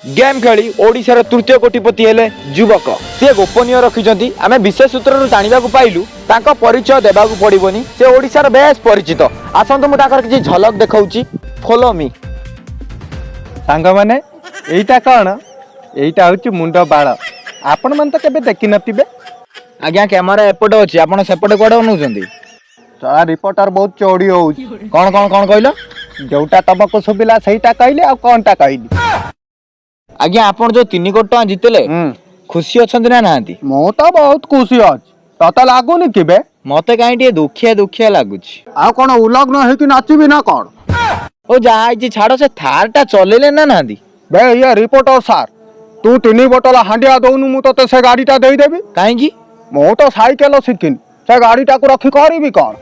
Game ଖେଳି ଓଡ଼ିଶାର ତୃତୀୟ କୋଟିପତି ହେଲେ ଯୁବକ। ସିଏ ଗୋପନୀୟ ରଖିଛନ୍ତି। ଆମେ ବିଶେଷ ସୂତ୍ରରୁ ଜାଣିବାକୁ ପାଇଲୁ, ତାଙ୍କ ପରିଚୟ ଦେବାକୁ ପଡ଼ିବନି, ସେ ଓଡ଼ିଶାର ବେଶ ପରିଚିତ। ଆସନ୍ତୁ, ମୁଁ ତାଙ୍କର କିଛି ଝଲକ ଦେଖାଉଛି। ଫଲୋ ମି। ସାଙ୍ଗମାନେ, ଏଇଟା କ'ଣ? ଏଇଟା ହଉଛି ମୁଣ୍ଡ ବାଳ। ଆପଣମାନେ ତ କେବେ ଦେଖିନଥିବେ। ଆଜ୍ଞା, କ୍ୟାମେରା ଏପଟେ ଅଛି, ଆପଣ ସେପଟେ କୁଆଡ଼େ ଅନଉଛନ୍ତି? ଚଳା ରିପୋର୍ଟର ବହୁତ ଚଢି ହଉଛି। କ'ଣ କ'ଣ କ'ଣ କହିଲ? ଯୋଉଟା ତମକୁ ଶୁଭିଲା ସେଇଟା କହିଲି, ଆଉ କଣଟା କହିଲି? ଆଜ୍ଞା, ଆପଣ ଯୋଉ 3 କୋଟି ଟଙ୍କା ଜିତିଲେ, ଖୁସି ଅଛନ୍ତି ନା ନାହାନ୍ତି? ମୁଁ ତ ବହୁତ ଖୁସି ଅଛି। ତତେ ଲାଗୁନି କି ବେ? ମତେ କାହିଁ ଟିକେ ଦୁଃଖିଆ ଦୁଃଖିଆ ଲାଗୁଛି। ଆଉ କ'ଣ, ଉଲଗ୍ନ ହେଇକି ନାଚିବି ନା କ'ଣ? ଓ, ଯାହା ହେଇଛି ଛାଡ଼, ସେ ଥାରଟା ଚଲେଇଲେ ନା ନାହାନ୍ତି? ବେ ଇଏ ରିପୋର୍ଟର ସାର୍, ତୁ 3 ବୋଟଲ ହାଣ୍ଡିଆ ଦଉନୁ, ମୁଁ ତତେ ସେ ଗାଡ଼ିଟା ଦେଇଦେବି। କାହିଁକି? ମୁଁ ତ ସାଇକେଲ ଶିଖିନି, ସେ ଗାଡ଼ିଟାକୁ ରଖି କରିବି କ'ଣ?